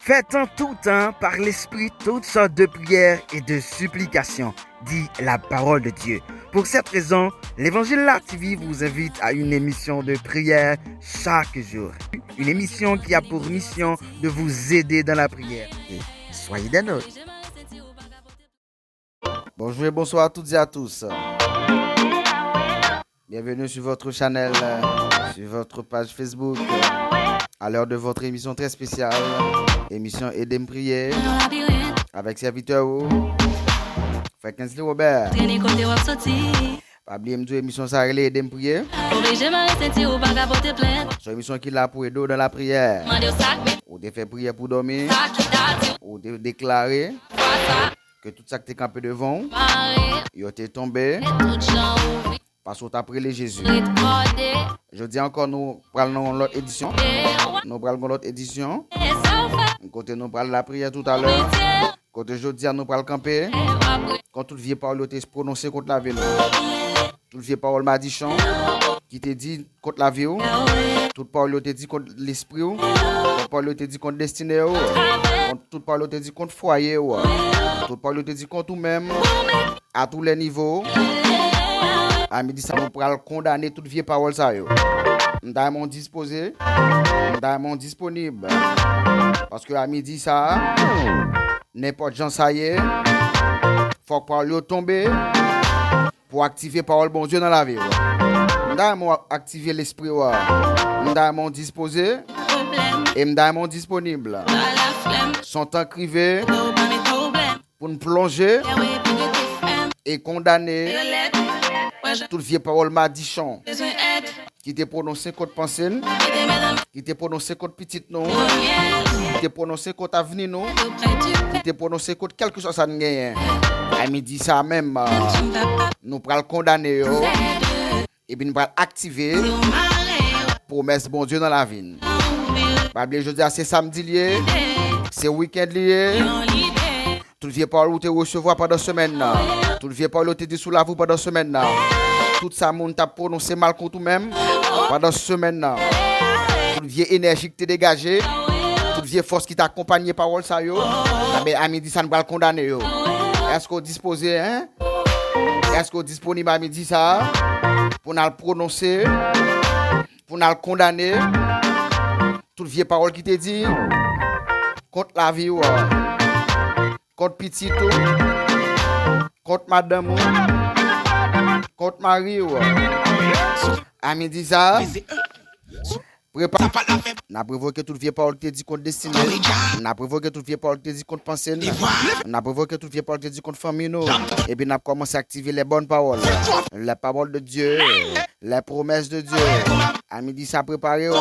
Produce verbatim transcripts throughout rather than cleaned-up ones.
Faites en tout temps par l'Esprit toutes sortes de prières et de supplications, dit la parole de Dieu. Pour cette raison, l'Évangile Live T V vous invite à une émission de prière chaque jour. Une émission qui a pour mission de vous aider dans la prière. Et soyez des nôtres. Bonjour et bonsoir à toutes et à tous. Bienvenue sur votre channel, euh, sur votre page Facebook, euh, à l'heure de votre émission très spéciale, émission Ede m Priye, avec serviteur ou, Frè Kensley Robert. Pa bliye m di w emisyon sa rele Ede m Priye. Se yon emisyon ki la pou ede w nan lapriyè. Ou te fè priyè pou dòmi. Ou te deklare ke tout sa k te kanpe devan w, yo te tonbe, paske w t ap rele Jezi. Jodi a ankò, nou pral nan yon lòt edisyon. Nou pral gen yon lòt edisyon kote nou pral lapriyè toutalè. Kote jodi a nou pral kanpe kont tout vye pawòl yo te pwononse kont lavi nou. Tout vye pawòl madichon ki te di kont lavi w, tout pawòl yo te di kont lespri w, tout pawòl yo te di kont destine w, kont, tout pawòl yo te di kont fwaye w, tout pawòl yo te di kont ou menm, a tous les niveaux. A midi sa, nou pral kondane tout vye pawòl sa yo. M ta renmen w dispoze, m ta renmen w disponib. Paske a midi sa, nenpòt jan sa ye, fòk pawòl yo tonbe pou aktive pawòl Bondye nan lavi w. M ta renmen w aktive lespri w. M ta renmen w dispoze. E m ta renmen w disponib. Son tan k rive pou n plonje e kondane tout vye pawòl madichon ki te pwononse kont panse n, ki te pwononse kont pitit nou, ki te pwononse kont avni nou, ki te pwononse kont kèlkeswa sa n genyen. A midi sa menm, nou pral kondane yo, epi n pral aktive pwomès Bondye nan lavi n. Pa bliye, jodi a se samdi l ye, se wikenn li ye. Tout vye pawòl ou te resevwa pandan semèn nan, tout vye pawòl yo te di sou lavi w pandan semèn nan, tout sa moun t ap pwononse mal kont ou menm pandan semèn nan, tout vye enèji ki te degaje, tout vye fòs ki te akonpanye pawòl sa yo, enben, a midi sa, n pral kondane yo. Èske w dispoze, en? Èske w disponib a midi sa a pou n al pwononse, pou n al kondane tout vye pawòl ki te di kont lavi w, kont pitit ou, kont madanm ou, kont mari w? A midi sa a, prepa-, n ap revoke tout vye pawòl ki te di kont destine. N ap revoke tout vye pawòl ki te di kont panse n. N ap revoke tout vye pawòl ki te di kont fanmi nou. Epi n ap kòmanse aktive les bonnes paroles, la parole de Dieu, les promesses de Dieu. A midi sa, prepare w,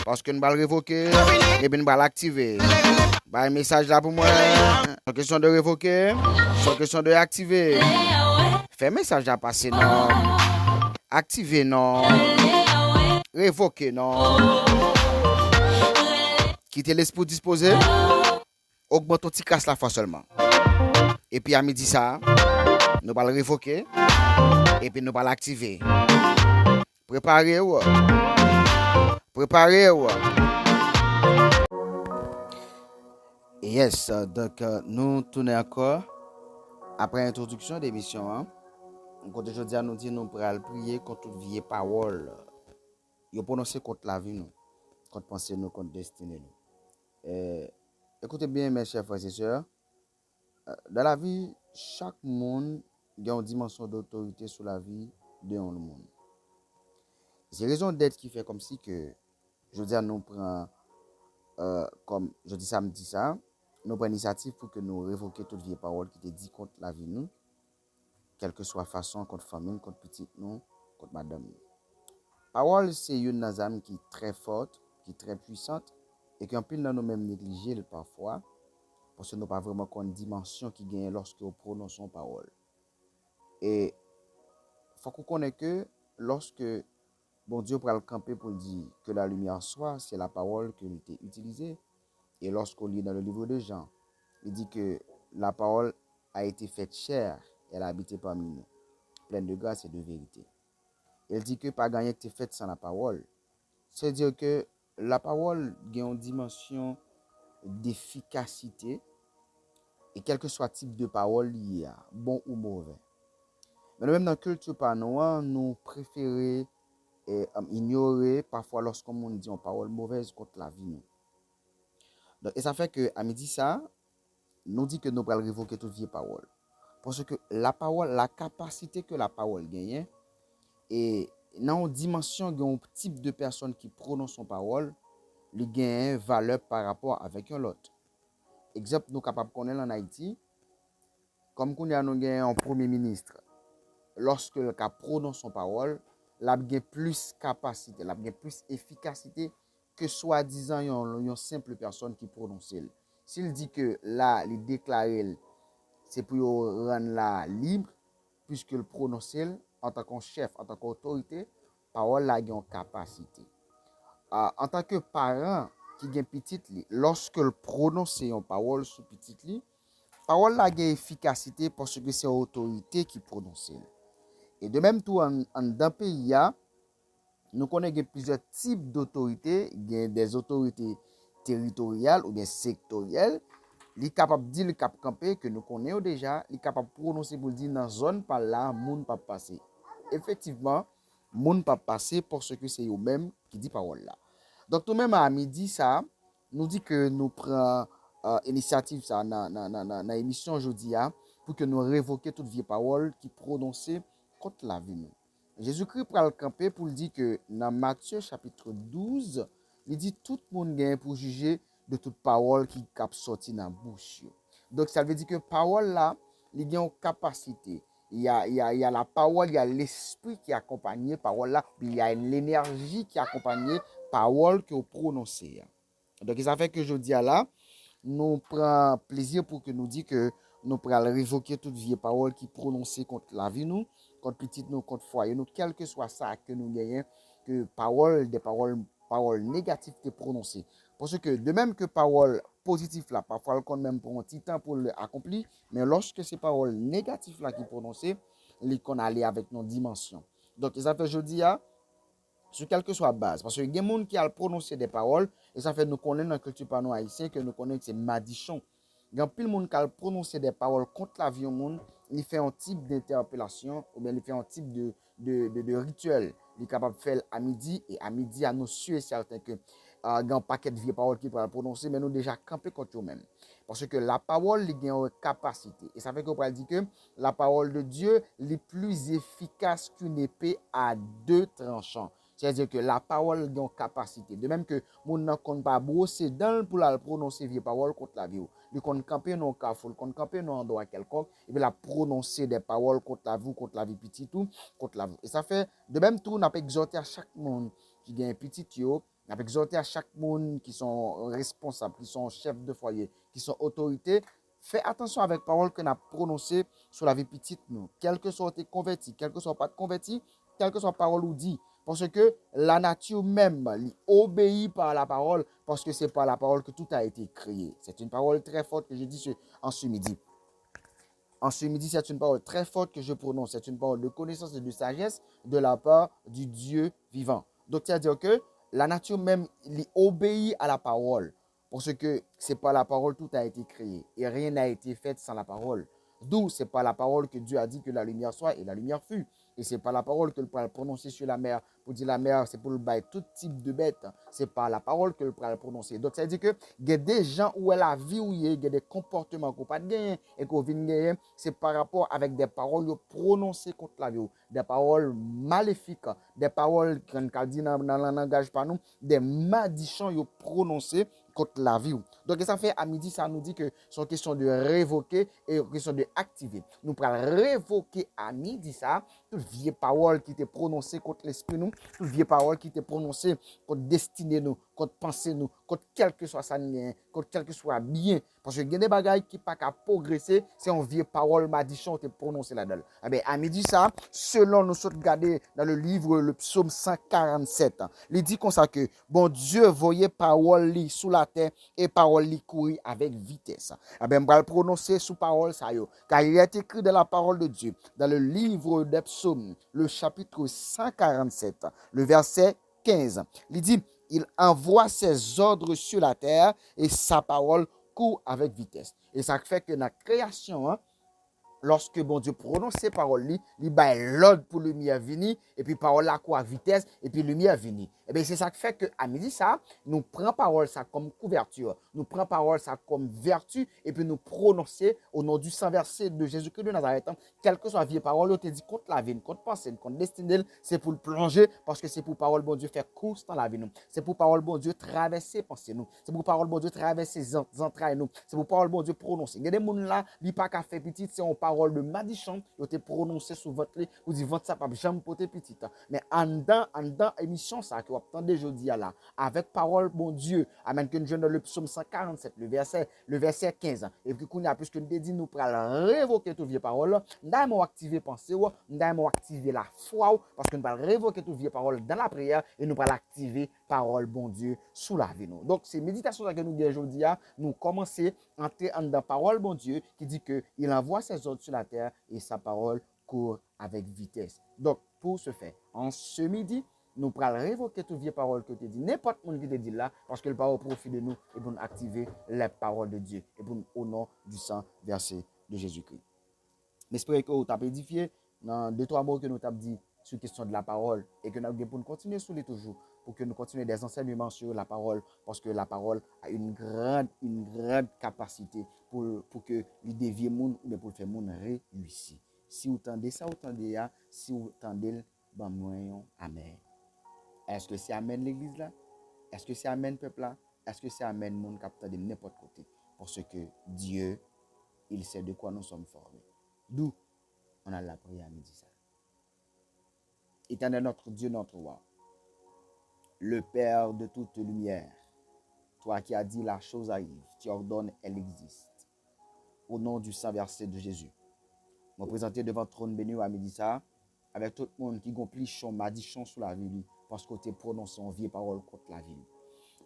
paske n pral revoke, epi n pral aktive. Bay mesaj la pou mwen. Se yon kesyon de revoke, se yon kesyon de aktive. Fè mesaj la pase non. Aktive non. Revoke non. Kite lespri w dispoze. Ogmante yon ti kras lafwa sèlman. Epi a midi sa a, nou pral revoke, epi nou pral aktive. Prepare w. Prepare w. Yes, donk, nou tounen ankò apre entwodiksyon de emisyon an. Kote jodi a nou di nou pral priye kont tout vye pawòl yo pwononse kont lavi nou, kont panse nou, kont destine nou. Eh, écoutez bien, mes chers frères et sœurs, euh, dans la vie, chak moun gen yon dimansyon dotorite sou lavi de yon moun. Se rezon dèt ki fè kòmsi ke jodi a nou pran, euh, kòm jodi samdi sa, nou pran inisyativ pou ke nou revoke tout vye pawòl ki te di kont lavi nou, kèlkeswa fason, kont fanmi n, kont pitit nou, kont madanm nou. Pawòl se youn nan zam ki trè fòt, ki trè pwisant, e ke anpil nan nou menm neglije l pafwa, paske nou pa vrèman konn dimansyon ki genyen lòske w pwononse yon pawòl. E fòk ou konnen ke lòske Bondye pral kanpe pou l di, que la lumière soit, se lapawòl ke l te itilize. E lòske w li dans le livre de Jean, li di que la parole a été faite chair, elle a habité parmi nous, pleine de grâce et de vérité. E l di ke pa gen anyen ki te fèt san lapawòl. Se di ke lapawòl gen yon dimansyon defikasite, e kèlkeswa tip de pawòl li ye a, bon ou movè. Men nou menm nan kilti pa nou an, nou prefere e, inyore pafwa lòske yon moun di yon pawòl movèz kont lavi nou. Donk, e sa fè ke a midi sa, nou di ke nou pral revoke tout vye pawòl. Paske lapawòl, la kapasite ke lapawòl genyen, e nan yon dimansyon, gen yon tip de pèsòn ki pwononse yon pawòl, li genyen valè pa rapò avèk yon lòt. Egzanp, nou kapab konnen l ann Ayiti, kòm kounye a nou gen yon premye minis, lòske l ka pwononse yon pawòl, l ap gen plis kapasite, l ap gen plis efikasite ke swadizan yon, yon senp pèsòn ki pwononse l. Si l di ke la, li deklare l, se pou yo rann la lib, piske l pwononse l antanke yon chèf, antanke otorite, pawòl la gen yon kapasite. A, antanke paran ki gen pitit li, lòske l pwononse yon pawòl sou pitit li, pawòl la gen efikasite paske se yon otorite ki pwononse l. E de menm tou, ann, anndan peyi a, nou konnen gen plizyè tip dotorite, gen de otorite teritoryal oubyen sektoryèl. Li kapab di l k ap kanpe, ke nou konnen yo deja, li kapab pwononse pou l di nan zòn pa l la, moun p ap pase. Efektivman, moun p ap pase paske se yo menm ki di pawòl la. Donk, nou menm a midi sa, nou di ke nou pran, e, inisyativ sa nan, nan, nan, nan, nan emisyon jodi a, pou ke nou revoke tout vye pawòl ki pwononse kont lavi nou. Jezikri pral kanpe pou l di ke nan Matye chapit douz, li di tout moun genyen pou jije de tout pawòl ki k ap sòti nan bouch yo. Donk, sa vle di ke pawòl la, li gen yon kapasite. Il y a, il y a, il y a la parole, il y a l'esprit qui accompagne pawòl la, il y a l'énergie qui accompagne pawòl ke w pwononse a. Donk, e sa fè ke jodi a la, nou pran plezi pou ke nou di ke nou pral revoke tout vye pawòl ki pwononse kont lavi nou, kont pitit nou, kont fwaye nou, kèlkeswa sa ke nou genyen, ke pawòl, de pawòl, pawòl negatif te pwononse. Paske de menm ke pawòl pozitif la, pafwa l konn menm pran yon ti tan pou l akonpli, men lòske se pawòl negatif la ki pwononse, li konn ale avèk yon dimansyon. Donk, e sa fè jodi a, sou kèlkeswa baz. Paske gen moun ki al pwononse de pawòl, e sa fè nou konnen nan kilti pa nou ayisyen ke nou konnen se madichon. Gen anpil moun k al pwononse de pawòl kont lavi yon moun, li fè yon tip de entèpelasyon, oubyen li fè yon tip de, de, de, de rityèl. Li kapab fè l a midi, e a midi a, nou si e sèten ke, a, gen yon pakèt vye pawòl ki pral pwononse, men nou deja kanpe kont yo menm. Paske lapawòl, li gen yon kapasite. E sa fè ke yo pral di ke la parole de Dieu, li pli efikas ki yon epe a de tranchan. Sètadi ke lapawòl gen yon kapasite. De menm ke moun nan konn pa bwose dan l pou l al pwononse vye pawòl kont lavi w. Li konn kanpe nan yon kafou, li konn kanpe nan yon andwa kèlkonk, epi l ap pwononse de pawòl kont lavi w, kont lavi pitit ou, kont lavi w. E sa fè, de menm tou, n ap egzòte a chak moun ki gen pitit yo, n ap egzòte a chak moun ki se yon responsab, ki se yon chèf de fwaye, ki se yon otorite, fè atansyon avèk pawòl ke n ap pwononse sou lavi pitit nou. Kèlkeswa w te konvèti, kèlkeswa w pa t konvèti, kèlkeswa pawòl ou di. Paske lanati menm, li obeyi pa la parole, paske c'est par la parole que tout a été créé. C'est une parole très forte que je dis ce, en ce midi. En ce midi, c'est une parole très forte que je prononce. C'est une parole de connaissance et de sagesse de la part du Dieu vivant. Donc, c'est-à-dire que la nature même, li obeyi a la parole. Parce que c'est par la parole tout a été créé. Et rien n'a été fait sans la parole. D'où c'est par la parole que Dieu a dit que la lumière soit et la lumière fut. E se pa la parole ke l pral pwononse sou lamè, pou di lamè, se pou l bay tout tip de bèt. Se pa la parole ke l pral pwononse. Donk, sa vle di ke gen de jan ou wè lavi w ye, gen de konpòtman ke w pa t genyen e ke w vin genyen, se pa rapò avèk de pawòl yo pwononse kont lavi w. De pawòl malefik, de pawòl, ke n ka di nan, nan, nan langaj pa nou, de madichon yo pwononse kont lavi w. Donk, e sa fè a midi sa, nou di ke se yon kesyon de revoke e yon kesyon de aktive. Nou pral revoke a midi sa, tout vye pawòl ki te pwononse kont lespri nou, tout vye pawòl ki te pwononse kont destine nou, kont panse nou, kont kèlkeswa sa n genyen, kont kèlkeswa byen. Paske gen de bagay ki pa ka pwogrese, se yon vye pawòl madichon te pwononse ladan l. Enben, a midi sa, selon nou sot gade dans le livre, le psaume cent quarante-sept, li di konsa ke Bondye voye pawòl li sou latè e pawòl li kouri avèk vitès. Enben, m pral pwononse sou pawòl sa yo. Car il est écrit dans la parole de Dieu, dans le livre des psaumes, le chapitre cent quarante-sept, le verset quinze. Li di, Il envoie ses ordres sur la terre et sa parole court avec vitesse. E sa k fè ke nan kreyasyon an, lòske Bondye pwononse pawòl li, li bay lòd pou limyè vini, epi pawòl la kouri ak vitès, epi limyè vini. Ebyen, se sa k fè ke a midi sa, nou pran pawòl sa kòm kouvèti, nou pran pawòl sa kòm vèti, epi nou pwononse o non du sang versé de Jésus-Christ de Nazareth, kèlkeswa vye pawòl yo te di kont lavi n, kont panse n, kont destine l, se pou l plonje, paske se pou pawòl Bondye fè kous nan lavi nou. Se pou pawòl Bondye travèse panse nou. Se pou pawòl Bondye travèse zan- zantray nou. Se pou pawòl Bondye pwononse. Gen de moun la, li pa ka fè pitit, se yon pawòl de madichon yo te pwononse sou vant li pou di vant sa p ap janm pote pitit. Men anndan, anndan emisyon sa ke w ap tande jodi a la, avèk pawòl Bondye, amèn, ke n jwenn nan le psaume cent quarante-sept, le verset, le verset quinze. Epi kounye a, piske n te di nou pral revoke tout vye pawòl, m ta renmen w aktive panse w, m ta renmen w aktive lafwa w, paske nou pral revoke tout vye pawòl dans la prière e nou pral aktive pawòl Bondye sou lavi nou. Donk, se meditasyon sa ke nou gen jodi a, nou kòmanse antre anndan pawòl Bondye ki di ke il envoie ses ordres sur la terre et sa parole court avec vitesse. Donk, pour ce faire, en ce midi, nou pral revoke tout vye pawòl ke w te di, nenpòt moun ki te di l la, paske l pa o pwofi de nou, e pou n aktive la parole de Dieu, e pou n, au nom du sang versé de Jésus-Christ. M espere ke w t ap edifye nan de twa mo ke nou t ap di sou kesyon de la parole, e ke n ap gen pou n kontinye sou li toujou, pou ke nou kontinye des enseignements sur la parole, paske la parole a une grande, une grande capacité pou, pou ke li devye moun oubyen pou l fè moun reyisi. Si w tande sa w tande a, si w tande l, ban mwen yon amèn. Èske se amèn legliz la? Èske se amèn pèp la? Èske se amèn moun k ap tande m nenpòt kote? Paske Dieu, il sait de quoi nous sommes formés. D'où on a la prière à midi sa. Éternel notre Dieu, notre roi, le Père de toute lumière, toi qui as dit la chose arrive, tu ordonnes, elle existe. Au nom du sang versé de Jésus, mwen prezante devan twòn beni w a midi sa a, avèk tout moun ki gon plichon, madichon sou lavi li, paske w te pwononse yon vye pawòl kont lavi l.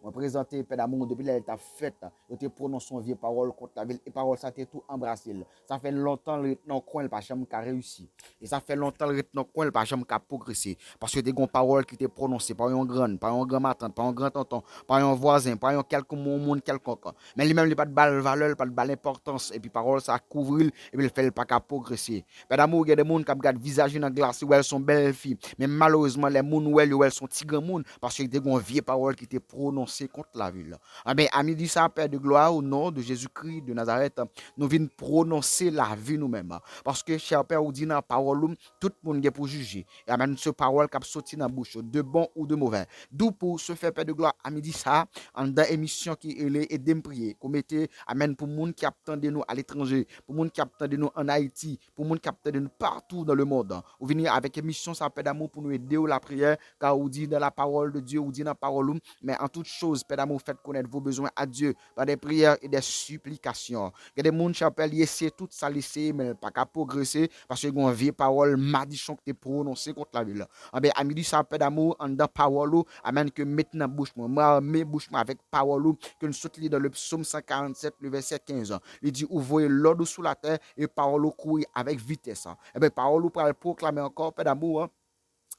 Mwen prezante Pè Damou depi lè l t ap fèt, yo te pwononse yon vye pawòl kont lavi l, e pawòl sa te tou anbrase l. Sa fè lontan l ret nan yon kwen, l pa janm ka reyisi. E sa fè lontan l ret nan yon kwen, l pa janm ka pwogrese. Paske te gon pawòl ki te pwononse pa yon grann, pa yon gran matant, pa yon gran tonton, pa yon vwazen, pa yon kèlk moun, moun kèlkonk. Men li menm, li pa t ba l valè, li pa t ba l enpòtans. Epi pawòl sa kouvri l, epi l fè l pa ka pwogrese. Pè Damou, gen de moun k ap gad vizaj li nan glas, yo wè l se yon bèl fi. Men malerezman, lè moun wè l, yo wè l se yon ti granmoun, paske te gon vye pawòl ki te pwononse kont lavi l. Anben, a midi sa, Pè de glwa, o non de Jezikri de Nazarèt, nou vin pwononse lavi nou menm. Paske, chè Pè, ou di nan pawòl ou, tout moun gen pou jije. E amèn, se pawòl k ap soti nan bouch yo, de bon ou de movè. D'où pour ce faire, Pè de glwa, a midi sa, anndan emisyon ki rele Ede m priye, ke w mete, amèn, pou moun ki ap tande nou aletranje, pou moun ki ap tande nou ann Ayiti, pou moun k ap tande nou partou dans le monde. Ou vini avèk emisyon sa, Pè Damou, pou nou ede w lapriyè, ka ou di dans la parole de Dieu, ou di nan pawòl ou, mais en toute chose, Pè Damou, faites connaître vos besoins à Dieu par des prières et des supplications. Gen de moun, chè Pè, li eseye tout sa l eseye, men l pa ka pwogrese, paske gen yon vye pawòl madichon ki te pwononse kont lavi l. Anben, a midi sa, Pè Damou, anndan pawòl ou, amèn, ke met nan bouch mwen. Mwen, arme bouch mwen avèk pawòl ou, ke n sot li dans le psaume cent quarante-sept, le verset quinze. Li di, ou voye lòd ou sou latè, e pawòl ou kouri avèk vitès. Enben, pawòl ou pral pwoklame ankò, Pè Damou, an.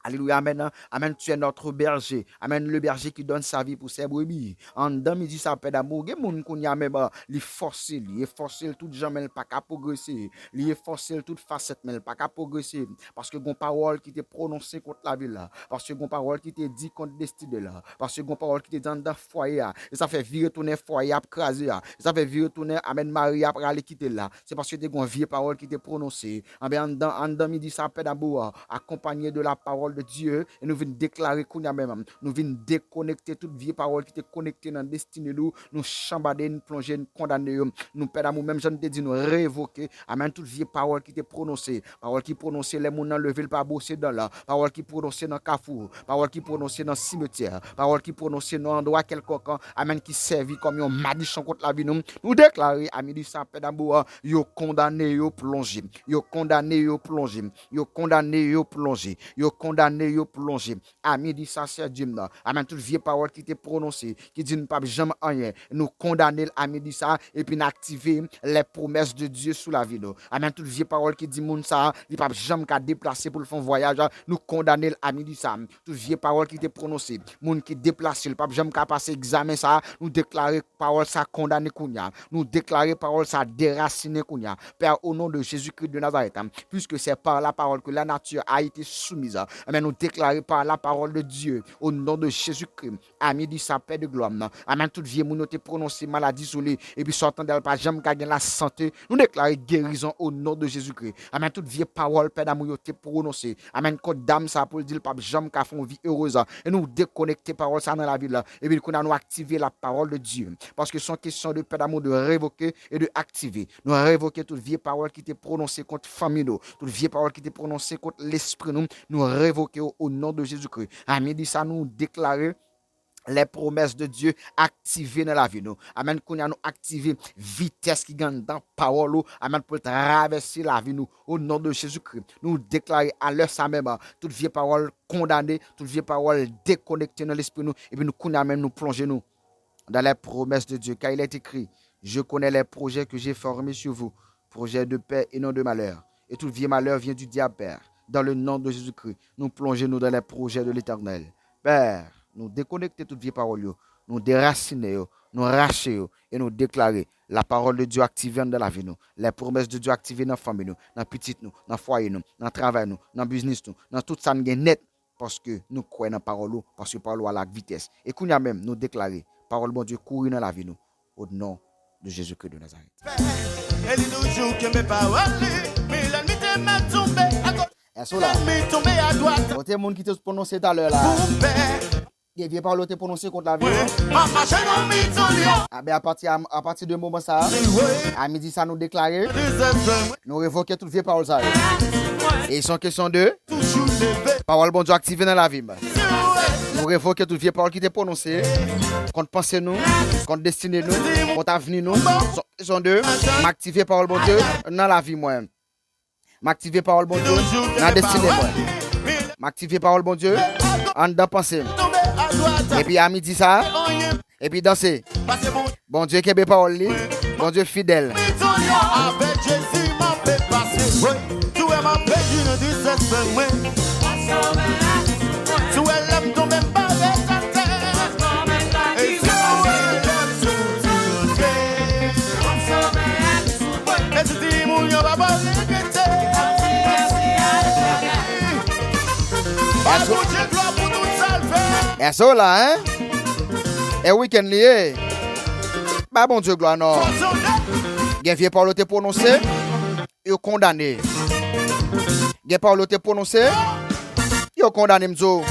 Alelouya, amèn, an. Amèn, tu es notre berger. Amèn, le berger qui donne sa vie pour ses brebis. Anndan midi sa, Pè Damou, gen moun kounye a menm, an, li fòse li, e fòse l tout jan, men l pa ka pwogrese. Li e fòse l tout fasèt, men l pa ka pwogrese. Paske gon pawòl ki te pwononse kont lavi l la. Paske gon pawòl ki te di kont destine l la. Paske gon pawòl ki te di anndan fwaye a. E sa fè vire tounen fwaye ap kraze a. E sa fè vire tounen, amèn, mari ap rale kite l la. Se paske te gon vye pawòl ki te pwononse. Anben, anndan, anndan midi sa, Pè Damou, akonpanye de la parole de Dieu, e nou vin deklare kounye a menm. Nou vin dekonekte tout vye pawòl ki te konekte nan destine nou. Nou chanbade, n plonje, n kondane yo. Nou, Pè Damou, menm jan n te di, nou revoke, amèn, tout vye pawòl ki te pwononse. Pawòl ki pwononse lè moun nan leve l pa bwose dan l. Pawòl ki pwononse nan kafou. Pawòl ki pwononse nan simetyè. Pawòl ki pwononse nan andwa kèlkonk, amèn, ki sèvi kòm yon madichon kont lavi nou. Nou deklare a midi sa, Pè Damou, yo kondane, yo plonje. Yo kondane, yo plonje. Yo kondane, yo plonje. Yo kondane. kondane yo plonje. A midi sa, sè Dye m nan. Amèn. Tout vye pawòl ki te pwononse, ki di n p ap janm anyen, nou kondane l a midi sa, epi n aktive les promesses de Dieu sou lavi nou. Amèn. Tout vye pawòl ki di moun sa, li p ap janm ka deplase pou l fè yon vwayaj, nou kondane l a midi sa. Tout vye pawòl ki te pwononse, moun ki deplase, li p ap janm ka pase egzamen sa, nou deklare pawòl sa kondane kounye a. Nou deklare pawòl sa derasinen kounye a. Père, au nom de Jésus-Christ de Nazareth, hein, puisque c'est par la parole que la nature a été soumise, amèn, nou deklare par la parole de Dieu, au nom de Jésus-Christ, a midi sa, Père de gloire, non. Amèn. Tout vye moun yo te pwononse maladi sou li, epi sa w tande l pa janm ka gen lasante, nou deklare gerizon au nom de Jésus-Christ. Amèn. Tout vye pawòl, Père d'amour, yo te pwononse, amèn, kont dam sa pou l di l p ap janm ka fè yon vi erez, e nou dekonekte pawòl sa nan lavi l, epi kounye a nou aktive la parole de Dieu. Paske se yon kesyon de, Père d'amour, de revoke e de aktive. Nou revoke tout vye pawòl ki te pwononse kont fanmi nou, tout vye pawòl ki te pwononse kont lespri nou, nou revoke yo o non de Jezikri. A midi sa, nou deklare les promesses de Dieu aktive nan lavi nou. Amèn. Kounye a nou aktive vitès ki gen anndan pawòl ou. Amèn. Pou l travèse lavi nou o non de Jezikri. Nou deklare a lè sa menm, tout vye pawòl kondane, tout vye pawòl dekonekte nan lespri nou. Epi nou kounye a menm nou plonje nou dans les promesses de Dieu, car il est écrit, je connais les projets que j'ai formés sur vous, projets de paix et non de malheur. Et tout vye malè vyen du diable, Père. Dans le nom de Jésus-Christ, nou plonje nou dans les projets de l'Éternel. Père, nou dekonekte tout vye pawòl yo, nou derasine yo, nou rache yo, e nou deklare la parole de Dieu aktive anndan lavi nou, les promesses de Dieu aktive nan fanmi nou, nan pitit nou, nan fwaye nou, nan travay nou, nan biznis nou, nan tout sa n gen nèt, paske nou kwè nan pawòl ou, paske pawòl ou ale ak vitès. E kounye a menm, nou deklare, pawòl Bondye kouri nan lavi nou, o non de Jezikri de Nazarèt. E li toujou kenbe pawòl li, men lènmi te mèt tonbe agoch, èske w la? Lènmi tonbe adwat. Kote moun ki te pwononse talè la? Pou pè. Gen vye pawòl yo te pwononse kont lavi yo. Mwen, m ap mache nan mitan lyon. A ben, apati, a, apati de moman sa a, a midi sa, nou deklare, nou revoke tout vye pawòl sa yo. E se yon kesyon de pawòl Bondye aktive nan lavi m. Nou revoke tout vye pawòl ki te pwononse kont panse nou, kont destine nou, kont avni nou. Se yon kesyon de, m aktive pawòl Bondye nan lavi mwen. M aktive pawòl Bondye nan destine mwen. M aktive pawòl Bondye anndan panse m. Epi a midi sa, epi danse. Bondye kenbe pawòl li. Bondye fidèl. Avèk Jezi, m ap pase. Tou wè m ap pèdi nan dezespè mwen. Tou wè lè m tonbe, m pa ret atè. E tou wè lè m soti monte. E si timoun yo pa pale, rete. Ba Bondye glwa pou tout sa l fè. Èske w la, en? E wikenn li ye. Ba Bondye glwa, non. Gen vye pawòl yo te pwononse, yo kondane. Gen pawòl yo te pwononse, yo kondane, m di w.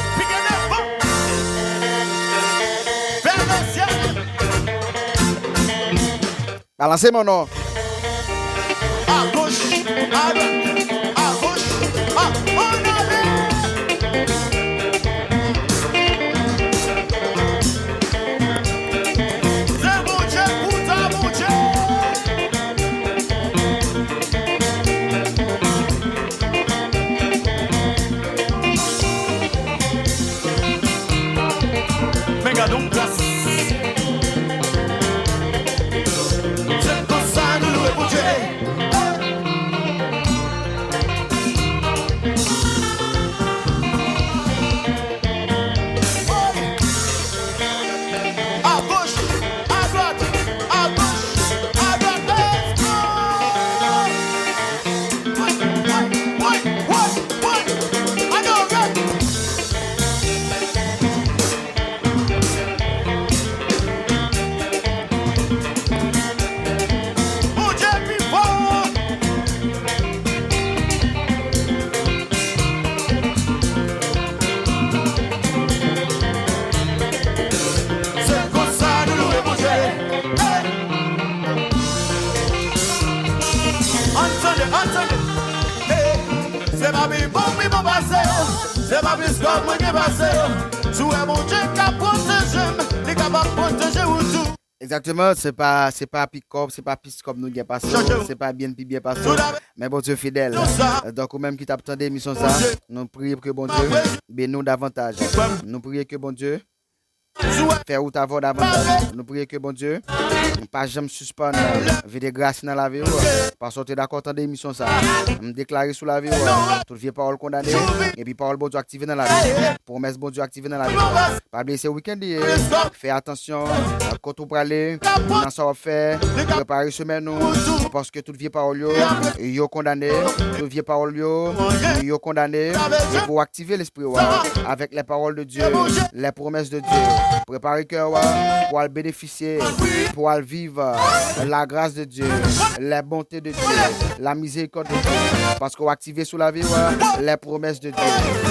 Balanse men w non. Agoch, adwat, agoch, a, ann ale. Se Bondye pou ta Bondye. Men gade yon gras. Se konsa nou lwe Bondye. Agoch, adwat, agoch, adwat, let's go! Woy, woy, woy, woy, woy! Adore! Bondye pi fò! Se konsa nou lwe Bondye. Hey! Ann tande, ann tande. Hey! Se pa pi bon, pi bon pase yo. Se pa plis kòb mwen gen pase yo. Si w wè Bondye ka pwoteje m, li kapab pwoteje ou tou. Egzakteman, se pa, se pa pikòp, se pa plis kòb nou gen pase w, se pa byen pi byen pase w, men Bondye fidèl. Donk, ou menm ki t ap tande emisyon sa, nou priye pou ke Bondye beni w davantaj. Nou priye ke Bondye fè wout avè w davantaj. Nou priye ke Bondye pa janm sispann vide gras nan lavi w, paske w te dakò tande emisyon sa. M deklare sou lavi w, tout vye pawòl kondane, epi pawòl Bondye aktive nan lavi w. Pwomès Bondye aktive nan lavi w. Pa bliye se wikenn li ye. Fè atansyon, euh, kote w prale, nan sa w ap fè, prepare semèn ou, paske tout vye pawòl yo, yo kondane, tout vye pawòl yo, yo kondane, e pou w aktive lespri w avèk les paroles de Dieu, les promesses de Dieu. Prepare kè w pou al benefisye, pou al viv la grâce de Dieu, les bontés de Dieu, la miséricorde de Dieu. Paske w aktive sou lavi w, les promesses de Dieu.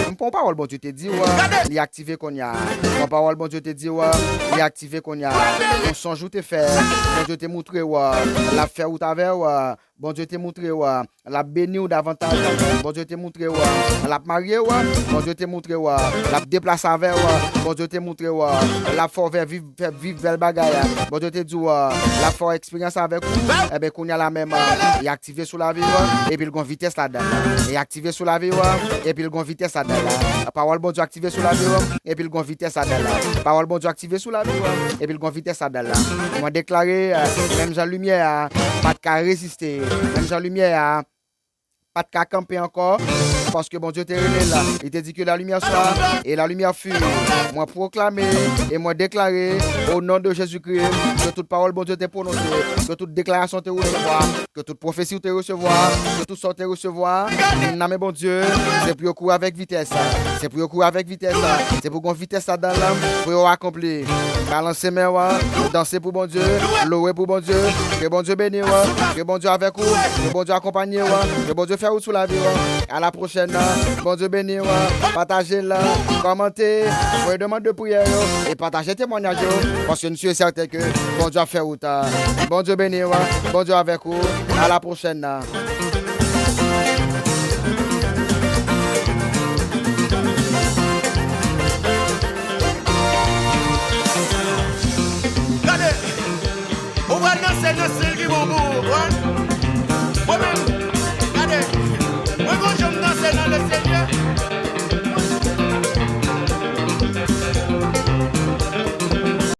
M pran yon pawòl Bondye te di w, li aktive kounye a. Yon pawòl Bondye te di w, li aktive kounye a. Yon sonj ou te fè, Bondye te montre w, l ap fè wout avè w. Bondye te montre w, l ap beni w davantaj. Bondye te montre w, l ap marye w. Bondye te montre w, l ap deplase avè w. Bondye te montre w, l ap fè w fè viv, fè viv bèl bagay. Bondye te di w, l ap fè w eksperyans avèk ou. Enben, kounye a la menm, li aktive sou lavi w, epi l gon vitès ladan l. Li aktive sou lavi w, epi l gon vitès ladan l. Pawòl Bondye aktive sou lavi w, epi l gon vitès ladan l. Pawòl Bondye aktive sou lavi w, epi l gon vitès ladan l. Mwen deklare, euh, menm jan limyè a pa t ka reziste, menm jan limyè a pa t ka kanpe ankò, paske Bondye te rele l. Li te di que la lumière soit, et la lumière fut. Mwen pwoklame e mwen deklare, o non de Jezikri, ke tout pawòl Bondye te pwononse, ke tout deklarasyon te resevwa, ke tout pwofesi ou te resevwa, ke tout sa ou te resevwa nan men Bondye, se pou yo kouri avèk vitès. Se pou yo kouri avèk vitès. Se pou gon vitès ladan l, pou yo akonpli. Balanse men w, danse pou Bondye, louwe pou Bondye. Ke Bondye beni w, ke Bondye avèk ou, ke Bondye akonpanye w, ke Bondye fè wout sou lavi w. A la pwochèn, Bondye beni w, pataje l, kòmante, voye demann de priyè yo, e pataje temwanyaj yo, paske nou si e sèten ke Bondye ap fè wout. Bondye beni w, Bondye avèk ou. A la pwochèn. Gade, ou pral danse nan stil ki bon pou ou, wè.